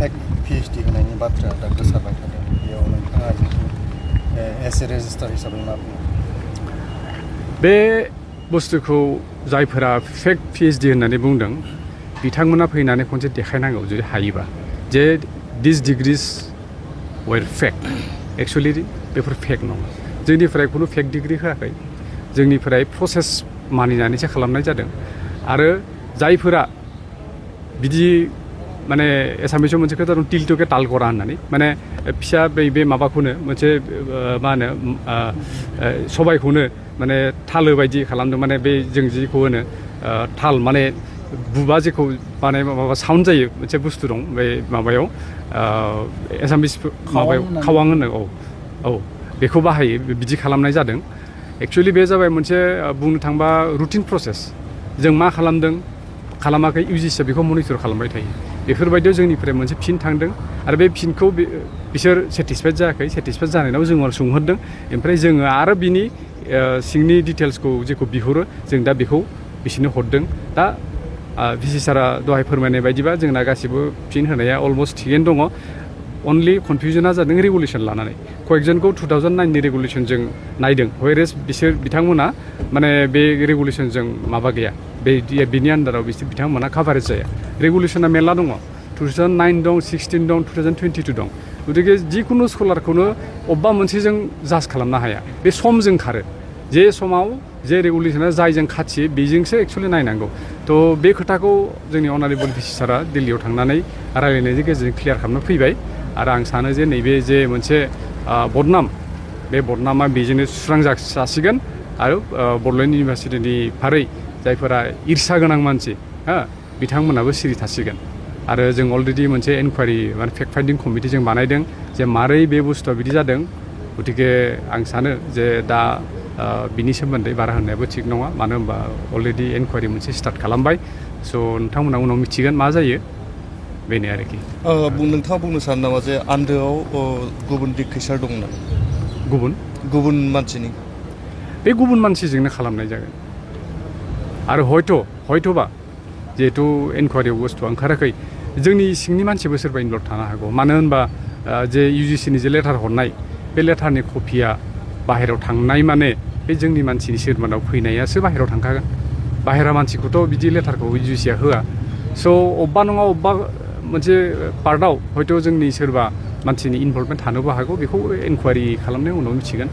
फेक PhD होनायनि बाथ्रा दा गोसारबाय थादों बेयाव नोंथाङा जितु एसे रेजिस्टार हिसाबै मा बुङो बे बुस्थुखौ जायफोरा फेक PhD होननानै बुंदों बिथांमोना फैनानै खनसे देखायनांगौ जुदि हायोबा जे दिस डिग्रिज वेर फेक एक्चुअलि बेफोर फेक नङा जोंनिफ्राय खुनु फेक डिग्रि होआखै जोंनिफ्राय प्रसेस मानिनानैसो खालामनाय जादों आरो जायफोरा बिदि माने एसामिसाव मोनसे खोथा दं टिलटुके ताल करा होननानै माने फिसा बे माबाखौनो मोनसे मा होनो सबायखौनो माने थालो बायदि खालामदों माने बे जों जिखौ होनो थाल माने बुबा जेखौ माने माबा साउन्ड जायो मोनसे बुस्थु दं बे माबायाव एसामिस माबायाव खावां होनो औ बेखौ बाहायो बिदि खालामनाय जादों एक्चुअलि बे जाबाय मोनसे बुंनो थांबा रुटिन प्रसेस जों मा खालामदों खालामाखै UGC बेखौ मनिटर खालामबाय थायो बेफोरबायदियाव जोंनिफ्राय मोनसे फिन थांदों आरो बे फिनखौ बिसोर सेटिसफाइड जायाखै सेटिसफाइड जानायनाव जों सोंहरदों ओमफ्राय जोङो आरो बिनि सिंनि डिटेल्सखौ जेखौ बिहरो जों दा बेखौ बिसोरनो हरदों दा VC सारा दहाय फोरमायनाय बायदिबा जोंना गासिबो फिन होनाया अलमस्ट थिगैनो दङ अनलि कनफिउजना जादों रेगुलेसन लानानै कয়েকজনखौ 2009नि रेगुलेसनजों नायदों व्हेरेज बिथांमोना माने बे रेगुलेसनजों माबा गैया बेनि आन्दाराव बिथांमोना काभारेज जाया रेगुलेसना मेरला दङ 2009 दं 16 दं 2022 दं गतिके जिखुनु स्कलारखौनो अबेबा मोनसेजों जाज खालामनो हाया बे समजों खारो जे समाव जे रेगुलेसना जायजों खाथियो बेजोंसो एक्चुअलि नायनांगौ थ' बे खोथाखौ जोंनि अनारेबल VC सारा दिल्लीयाव थांनानै रायलायनायनि गेजेरजों क्लियार खालामनो फैबाय आरो आं सानो जे नैबे जे मोनसे बदनाम बे बदनामा बेजोंनो सुस्रां जासिगोन आरो बड'लेण्ड इउनिभार्सिटिनि फारै जायफोरा ईर्षा गोनां मानसि बिथांमोनाबो सिरि थासिगोन आरो जों अलरेडि मोनसे इनकुवारि माने फेक्ट फाइन्डिं कमिटि जों बानायदों जे मारै बे बुस्थुआ बिदि जादों गतिके आं सानो जे दा बिनि सोमोन्दै बारा होननायाबो थिग नङा मानो होनबा अलरेडि इनकुवारि मोनसे स्टार्ट खालामबाय स' नोंथांमोना उनाव मिथिगोन मा जायो बेनो आरोखि नोंथाङा बुंनो सानो नामा जे आन्दोआव गुबुन दिगखैसार दं नामा गुबुन मानसिनि बे गुबुन मानसिजोंनो खालामनाय जागोन आरो हयथ'बा जिहेथु इनकुवारियाव बुस्थुआ ओंखाराखै जोंनि सिंनि मानसिबो सोरबा इनभल्भ थानो हागौ मानो होनबा जे UGCनि जे लेटार हरनाय बे लेटारनि कपिया बाहेरायाव थांनाय माने बे जोंनि मानसिनि सोरमानाव फैनायासो बाहेरायाव थांखागोन बाहेरा मानसिखौथ' बिदि लेटारखौ UGCआ होआ स' अबेबा नङा अबेबा मोनसे पार्टआव हयथ' जोंनि सोरबा मानसिनि इनभल्भमेन्ट थानोबो हागौ बेखौ इनकुवारि खालामनायनि उनाव मिथिगोन